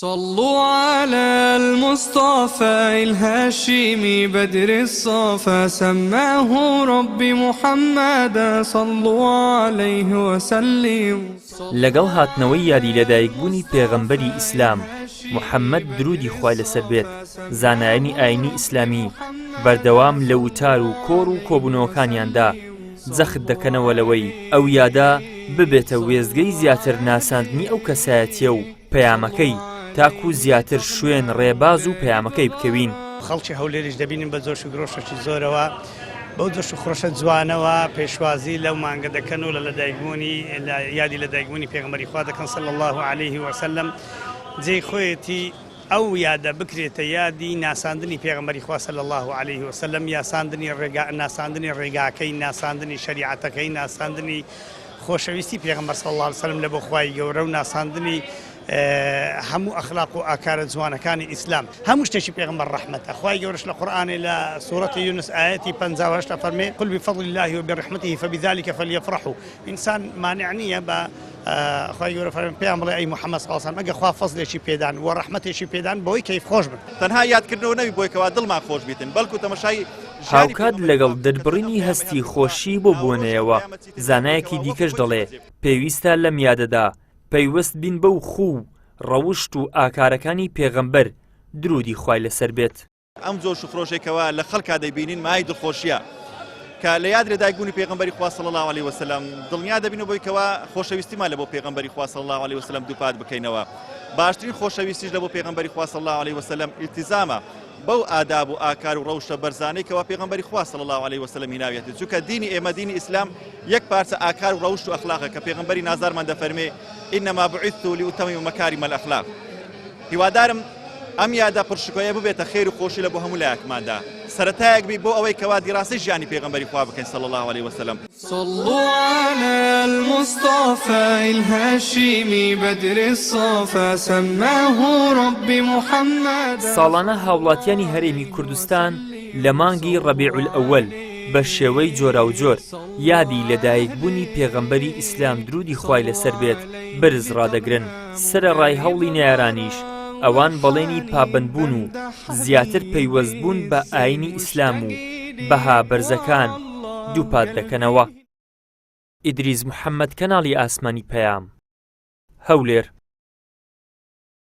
صلوا على المصطفى الهاشمي بدر الصفا سماه ربي محمدا صلوا عليه وسلموا. لەگەڵ هاتنەوەی یادی لەدایکبوونی پێغەمبەری ئیسلام محەممەد درودی خوای لەسەر بێت زانایانی ئاینی ئیسلامی بەردەوام لە وتار و کۆڕ و کۆبوونەوەکانیاندا جەخت دەکەنەوە لەوەی ئەو یادە ببێتە وێستگەی زیاتر ناساندنی ئەو کەسایەتیە و پەیامەکەی تاکو زیاتر شوێن ڕێباز و پەیامەکەی بکەوین. خەڵکی هەولێریش دەبینین بە جۆش و گرۆشێکی زۆرەوە بەو جۆش و خرۆشە جوانەوە پێشوازی لەو مانگە دەکەن و لە لەدایکبوونی لە یادی لەدایکبوونی پێغەمبەری خوا دەکەن صلی اللە علیه وسلم جێی خۆیەتی ئەو یادە بکرێتە یادی ناساندنی پێغەمبەری خوا صلی اللە علیه وسلم یاساندنی ڕێگا ناساندنی ڕێگاکەی ناساندنی شەریعەتەکەی ناساندنی خۆشەویستی پێغەمبەر صلی اللە علیه وسلم لە بۆ خوای گەورە و ناساندنی هەموو ئەخلاق و ئاکارە جوانەکانی ئیسلام هەموو شتێکی پێغەمبەر ڕەحمەتە خوای گەورەش لە قورئانێ لە سورەتی یونس ئایەتی 58 ئەفەرمێ قل بفضل الله وبرحمته فبذلك فليفرحوا ئینسان مانع نییە بە خوای گەورە فەرمی پێیان بڵێ ئەی محەممەد صلی الله علیه و سلم ئەگە خوا فەزلێکی پێدان و ڕەحمەتێکی پێدان بەوەی کەیف خۆش بن تەنها یادکردنەوە نەوی بۆی کەوا دڵمان خۆش بیتن بەڵکو تەمەشای هاوکات لەگەڵ دەربڕینی هەستی خۆشی بۆ بۆنەیەوە زانایەکی دیکەش دەڵێ پێویستە لەم یادەدا پەیوەست بین بەو خوو و ڕەوشت و ئاکارەکانی پێغەمبەر درودی خوای لەسەر بێت. ئەم جۆش و خرۆشەی کەوا لە خەڵکا دەیبینین مایەی دڵخۆشیە کە لە یاد لەدایکبوونی پێغەمبەری خوا صلی اللە علیه وسلم دڵنیا دەبین بۆی کەوا خۆشەویستیمان لە بۆ پێغەمبەری خوا صلی اللە علیه وسلم دووپات بکەینەوە باشترین خۆشەویستیش لە بۆ پێغەمبەری خوا صلی اللە علیه وسلم ئیلتیزامە بەو ئاداب و ئاکار و ڕەوشە بەرزانەی کەوا پێغەمبەری خوا صلی اللە علیه وسلم هیناویەتی چونکە دینی ئێمە دینی ئیسلام یەک پارچە ئاکار و ڕەوشت و ئەخلاقە کە پێغەمبەری نازدارمان دەفەرمێ انما بعثت لاتمم مکارم الاخلاق هیوادارم ئەم یادە پڕ شکۆیە ببێتە خێر و خۆشی لە بۆ هەموو لایەکماندا سەرەتایەک بی بۆ ئەوەی کەوا دیراسەی ژیانی پێغەمبەری خوا بکەین صلی اللە علیه وسلم. صلوا علی المصطفی الهاشمی بدر الصفا سماه ربی محمدا. ساڵانە هاوڵاتیانی هەرێمی کوردستان لە مانگی ڕەبیعولئەوەل بە شێوەی جۆراوجۆر یادی لەدایکبوونی پێغەمبەری ئیسلام درودی خوای لەسەر بێت بەرز ڕادەگرن. سەرەڕای هەوڵی نەیارانیش، ئەوان بەڵێنی پابەندبوون و زیاتر پەیوەستبوون بە ئایینی ئیسلام و بەها بەرزەکان دووپات دەکەنەوە. ئیدریس محەمەد کەناڵی ئاسمانی پەیام، هەولێر.